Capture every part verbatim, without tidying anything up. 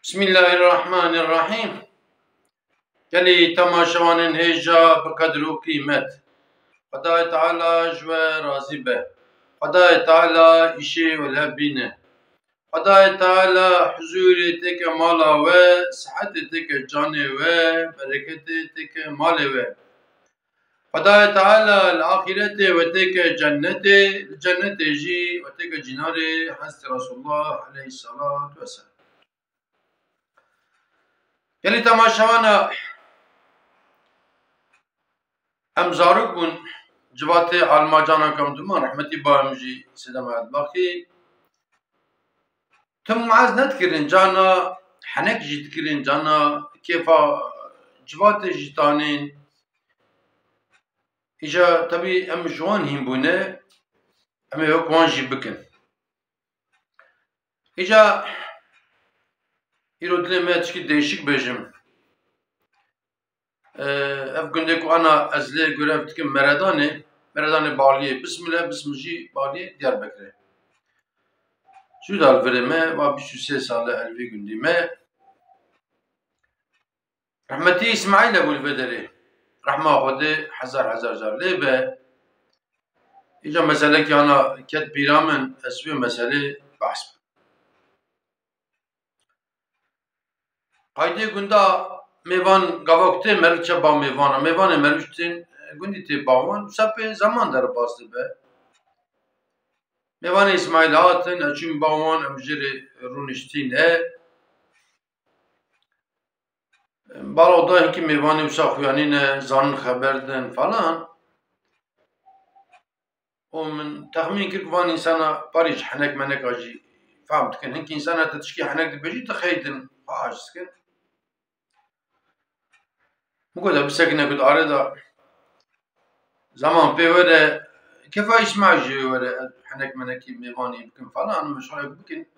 Bismillahirrahmanirrahim. Gelî temaşevanên hêja bi qedir û qîmet. Xwedayê Teala ji we razî be. Xwedayê Teala îşê we li hev bîne. Xwedayê Teala huzûrê têke mala we, sihetê têke canê we, bereketê têke malê we. Xwedayê Teala li axîretê we têke cennetê, li cennetê jî we têke cînarê Hezretî Resulullah aleyhissalatu vesselam. Gelî temaşevana, em zarok bûn, civatê alma cana ke em diman, rehmetî ba em jî Sêda Mehmet Baxî. Tim waz nedikirin, cana henek jî dikirin, cana kêfa civatê jî tanên. Îja tebî em ji wan hîn bûne, em ê wek wan jî bikin. Îca îro dilê me tişkî değişik bêjim. Ee, ev gundê ku ana ez lê görev dikim Meredanê, Meredanê Baliyê, Bismile, Bismil jî Baliyê, Diyarbekirê. Jû dal virê me, va bîst û sê sale el vî gundî me. Rehmetî Îsmaîl hebû li vê derê. Rehma Xwedê hezar hezar car lê be. Îca meselekî ana ket bîra min, ez vê meselê behs bikim. Qaydê gunda mêvan gava ku tê meriv çe ba mêvana. Mêvanê meriv jî tên gundî tê ba wan. Wisa pê zeman derbas dibe. Mêvanê Îsmaîl hatin, ez çûm ba wan, em jê re rûniştîne. Balo da hinkî mêvanê wisa xuyanî ne, zanin xeber din falan. Û min texmîn kir ku van însana parî ji henek meneka jî fehm dikin. Hinkî însana te tişkî henek dibêjî, dixeydin, xwe aciz dikin. Min got, "De bisekine ku di arê de zaman pê were, kefa Îsmaîl jî were, ez henek menekî mêvanî bikim falan, meşxulek bikin."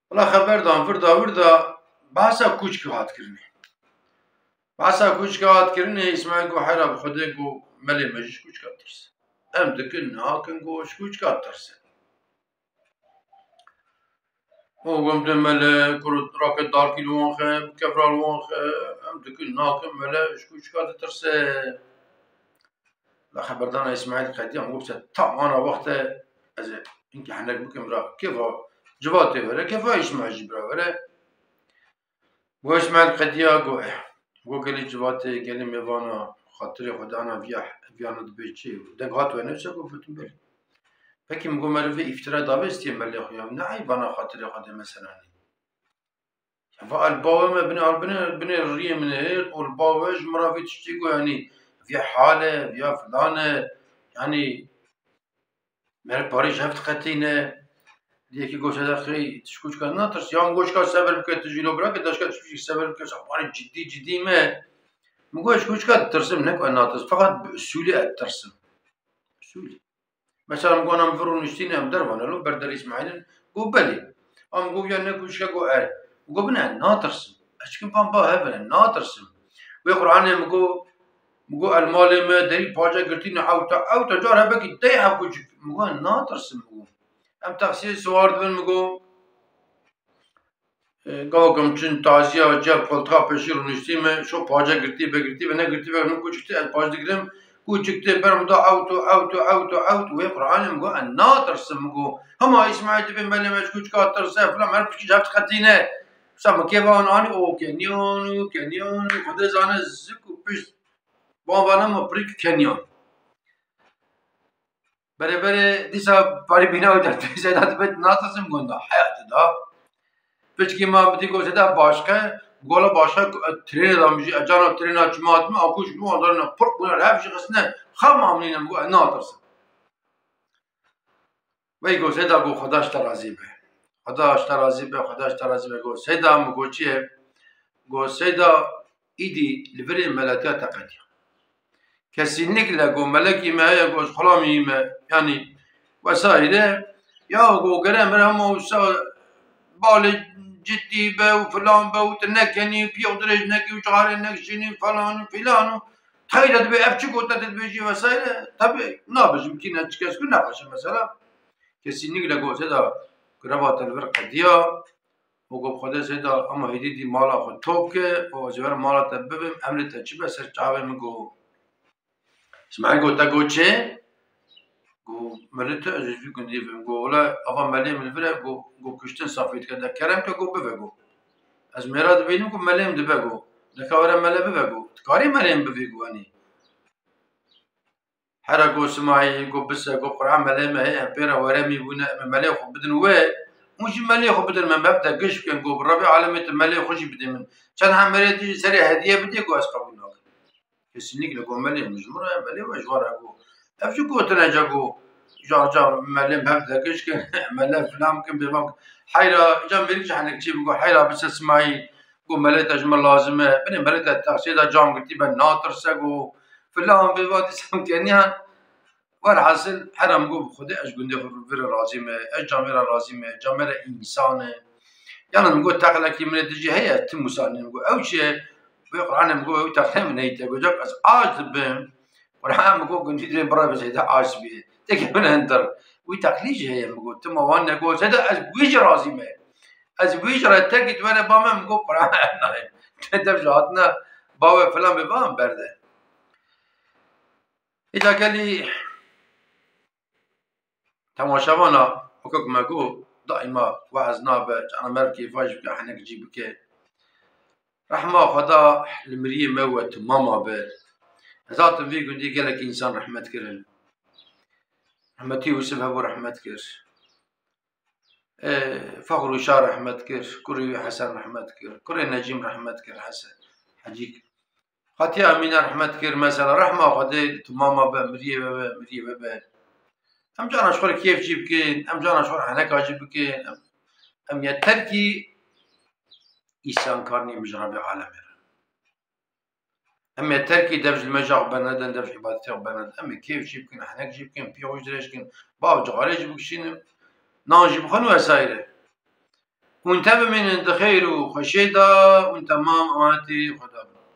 Wela xeber dan, virda, virda, behsa kûçkî hat kirinê. Behsa kûçka hat kirinê, Îsmaîl got, "Heyra bi Xwedê," got, "melê me jî ji kûçka ditirse. Em dikin, nakin," got, "ji kûçka ditirse." Û gom dê mele, kurut rake darkî li wan xe, bi kevra li wan xe, em dikin, nakin, mele ji kûçka ditirse. La xeberdana Îsmaîl qediya, min got, "Tam ana wexte ez ê hinkî henek bikim ra. Kêfa civatê were, kêfa Îsmaîl jî bira were." Got Îsmaîl qediya, got, "Eh." Got, "Gelî civatê, gelî mêvana, xatirê Xwedê ana viya, viyana dibê çi?" Deng hat wene, çe got, gotin, "Belê." Pekî min got, "Meriv vê îftira davêstiye melê xwe ya. Ne eyb ana xatirê Xwedê mesela nî." Va el bawê me binê, binê, binê riyê min hêrt û li bawê ji min re vê tiştî got, yanî vê hal e, vê filan e, yanî mere parî ji hev diqetîne. Yekî got, "Seyda xêy, tu ji kûçka natirs?" Ya min got, "Çika sebir bike, tu jî lo bira ke, daşka tu jî sebir bike, sa parî cidî, cidî me." Min got, "Ji kûçka ditirsim, ne ku ez natirs, feqet bi usulî ez ditirsim." Usulî. Mesela, min got, "Em vir û niştîne, em dervane lo, ber derê Îsmaîlin." Got, "Belê." Em got, "Ya ne kûçke?" Got, "Er." Got, "Bine, natirsim. Ez çikim pan ba hev bine, natirsim." Wê Qur'anê min got, min got, "El malê me derî pace girtîne ewta, ewta car hebekî dey hev kûçik." Min got, "Natirsim," min got. Em taksiyê siwar dibin, min got, E, gava ku em çin taziya, cel qoltiqa pêşî rûniştî me, şo pace girtî be, girtî be, negirtî be, min kûçik tê, ez pac digirim, kûçik tê ber min da ewto, ewto, ewto, ewto, wê Qur'anê min got, ez natirsim, min got, hema Îsmaîl dibê melê me ji kûçika tirse, filan, her piştî ji hev diqetîne. Wisa min kêfa wan anî, o keniyan û keniyan û Xwedê zane zik û pişt. Wan vana min pirî keniyan. Berê berê dîsa parî bîna û derdê Seyda dibêt, natirsim gunda. Heyatê da. Piçkî ma bitî got Seyda başqe, gola başqe, e, trênê da min jî, e, cana trêna çima hatime, a kuş bû, andarine pir bûne, hev jî xistine, xem amnîne, min got, e, natirsim. Wey got Seyda, got, Xweda ji te razî be. Xweda ji te razî be, Xweda ji te razî be. Got, Seyda, min got, çi ye? Got, Seyda, îdî li virê meletiya te qediya. Kesinlikle, got, melekî me heye, got, ez xulamî me, yanî vesaire. Ya, got, gere mir hema wisa balê cidî be û filan be û tu nekenî, piya dirêj nekî û çixarê nekişînî falan û filan û teyre dibê ev çi gote tu dibêjî vesaire. Tabi nabêjim kî ne çi kes ku nexweşe mesela. Kesinlikle, got, Seyda, greva te li vir qediya. Û got, Xwedê Seyda, ama hêdî dî mala xwe top ke û ez ê were mala te bibim, emrê te çi be ser çavê min? Got, Îsmaîl got, te got çi? Got, Melê tu ez ê ji vî gundî bim. Got, wele ava melê min vir e, got, got kuştin safî dike, de kerem ke, got, bive, got. Ez mêra dibînim, got, melê min dibe, got. De ka were mele bive, got. Dikarî melê min bivî, got, enî. Hera got, Simayî, got, bise, got, Qur'an melê me heye, em pê re were mî bûne, em ê melê xwe bidin wê. Hûn jî melê xwe bidin me, me bi te giş bikin, got, bi Rebê alemê tu melê xwe jî bidê min. Çend hemerê tu jî serê hediye bidê, got, ez qebûl nakim. Kesinlikle, got, melê min ji min re, melê we ji we re, got. Ev jî gotine ca, got, ca, ca, melê me bi te giş kin, melê filan kin, bêvan kin. Heyra, ca mêrik jî henekçî bi, got, heyra bise Simayî, got, melê te ji min lazim e. Binê melê te texsê de cam girtî be, natirse, got, filan, bêvan dîsan keniyan. Werhasil, hera min got, bi Xwedê ez ji gundê xwe vir razî me, ez camê re razî me, camê re însan e. Yanî min got, teqlekî min ê dijî heye, tim wisa nîne. Min got, ew çi ye? Wê Qur'anê min got, ew teqlê min neyte. Got, cak ez aç dibim. Qur'an min got, gundî divê bireve zêde aç bî. Têkê min hindir. Wî teqlî jî heye, min got, tim wan negot. Zêde ez bi wî jî razî me. Ez bi wî jî re tekî tu were ba me, min got, Qur'an nayê. Te dev ji hatine ba we filan bê, van berde. Îca gelî temaşevana, weke ku me got, daîma we'z nabe, cara meriv kêfa jî bike, henek cî bike. Rehma Xweda li miriyê me we timama be. Ez hatim vî gundî gelek însan rehmet kirin. Rehmetî Yûsif hebû rehmet kir. Ê, Fexrûşa rehmet kir, kurê wî Hesen rehmet kir, kurê Necîm rehmet kir, Hesen, Hecî. Xatiya Emîne rehmet kir, mesela rehma Xwedê li timama be, miriyê we be, miriyê we be. Em cana ji xwe re kêf jî bikin, em cana ji xwe re heneka jî bikin. Em, em yeterkî îsyankar nîn ji Rebê alemê re. Em ê terkî dev ji limeja xwe bernedin, dev ji îbadetê xwe bernedin. Em ê kêf jî bikin, henek jî bikin, piyê xwe jî dirêj bikin, bav cixarê jî bikişînin, nan jî bixwin û vesaire. Hûn te bimînin di xêr û xweşiyê de, hûn temam emanetî Xweda.